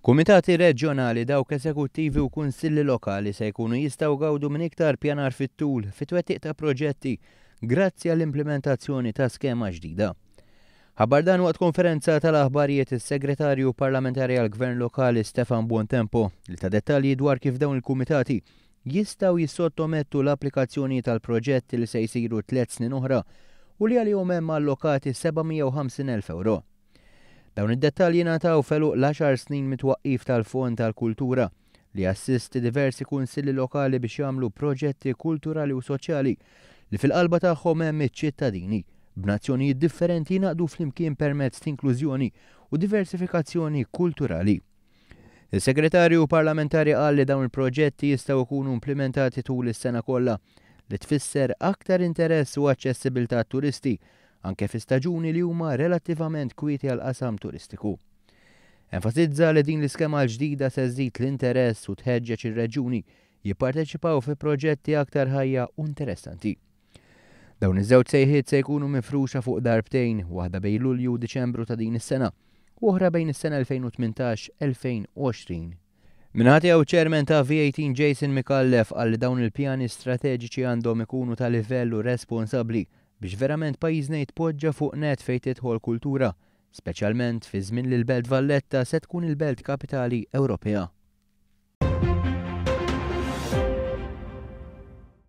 Kumitati reġjonali, dawk eżekuttivi u kunsilli lokali se jkunu jistgħu jgawdu minn iktar pjanar fit-tul fit-twettiq ta' proġetti grazzi għall-implimentazzjoni ta' skema ġdida. Ħabbar dan waqt konferenza tal-aħbarijiet is-Segretarju Parlamentari għall-Gvern Lokali Stefan Buontempo li ta dettalji dwar kif dawn il-kumitati jistgħu jissottomettu l-applikazzjoni tal-proġetti li se jsiru 3 snin oħra u li għalihom hemm allokati 750,000 euro. Dawn id-dettalji ngħataw f'għeluq l-10 snin mit-twaqqif tal-Fond tal-Kultura li jassisti diversi kunsilli lokali biex jagħmlu proġetti kulturali u soċjali li fil-qalba tagħhom hemm iċ-ċittadini b'nazzjonijiet differenti jingħaqdu flimkien permezz t'inklużjoni u diversifikazzjoni kulturali. Il-segretarju parlamentari qal li dawn il-proġetti jistgħu jkunu implimentati tul is-sena kollha, li tfisser aktar interess u aċċessibilità turisti anke fi staġuni li huma relattivament kwieti għal qasam turistiku. Enfasizza li din l-iskema l-ġdida se żżid l-interess u tħeġġeġ ir-reġjuni jipparteċipaw fi proġetti aktar ħajja u interessanti. Dawn iż-żewġ sejħiet se jkunu mifruxa fuq darbtejn, waħda bejn Lulju u Diċembru ta' din is-sena u oħra bejn is-sena 2018-2020. Min-naħa tiegħu, chairman ta' V18 Jason Micallef qal li dawn il-pjani strateġiċi għandhom ikunu ta' livellu responsabbli biex verament pajjiżna jitpoġġa fuq nett fejn tidħol kultura, speċjalment fi żmien li l-Belt Valletta se tkun il-Belt Kapitali Ewropea.